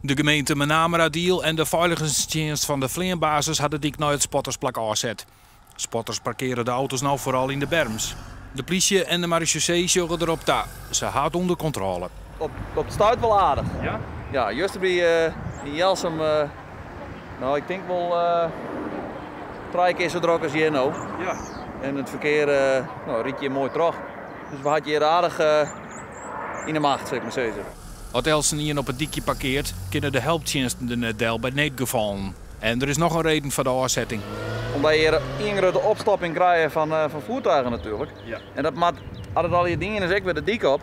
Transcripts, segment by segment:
De gemeente Menameradiel en de feiligenstsjinst fan de fleanbasis ha de dyk nei it spottersplak ôfset. Spotters parkeare de auto's no foaral yn de berms. De plysje en de maresjaussee sjogge derop ta. Se ha it ûnder kontrôle. Op it stuit wol aardich. Ja? Ja, juster by yn Jelsum, no ik tink wol trije kear sa drok as hjir no. Ja. En it ferkear no, rydt hjir moai troch. Dus we ha it hjir aardich yn 'e macht, sil ik mar sizze. As eltsenien op it dykje parkeart, kinne de helptsjinsten der net del by needgefallen. En der is noch in reden foar de ôfsetting. Omdat je hjir ien grutte opstopping krije fan voertuigen natuerlik. Ja. En dat moat, as it allegear dien is, ek wer de dyk op.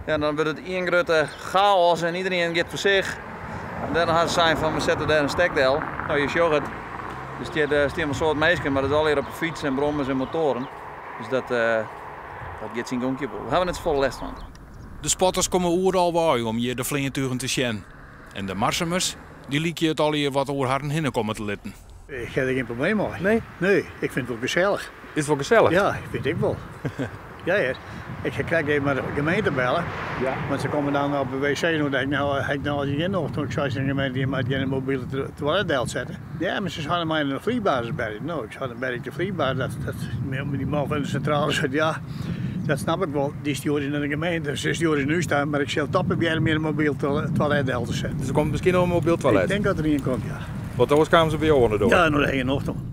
Ja, dan wurdt it ien grutte chaos en iderien giet foar sich. En dêrom ha se sein fan we sette dêr in stek del. No, je sjogge it. Der stean in soad minsken, mar dat is allegear op de fyts en brommers en motoaren. Dus dat giet syn gonkje wol. Dêr ha we net safolle lêst fan. De spotters komme oeral wei om hjir de fleantugen te sjen. En de Marsumers, dy lykje it allegear wat oer harren hinne komme te litten. Ik ha der gjin probleem mei. Nee? Nee, ik fyn it wol gesellich. Is it wol gesellich? Ja, ik fyn it ek wol. Ja hear. Ik ha krekt even mei de gemeente belle. Ja. Want se komme dan op de wc. No dacht ik, no ha ik no al gjin nocht. Toen ik sei tsjin de gemeente, jim moatte gjin mobile toilet delsette. Ja, mar se seine my de fleanbasis belje. No, ik sei dan bel ik de fleanbasis. Dat, dat, die man fan de sintrale sei, ja, dat snap ik wol. Dy stjoere se nei de gemeente, se stjoere se nei ús ta, mar ik sil toch probearje om hjir in mobyl toilet del te setten. Dus der komt miskien noch in mobyl toilet? Ik tink dat der ien komt, ja. Want oars kamen se by jo oan de doar? Ja, no, dêr ha ik gjin nocht oan.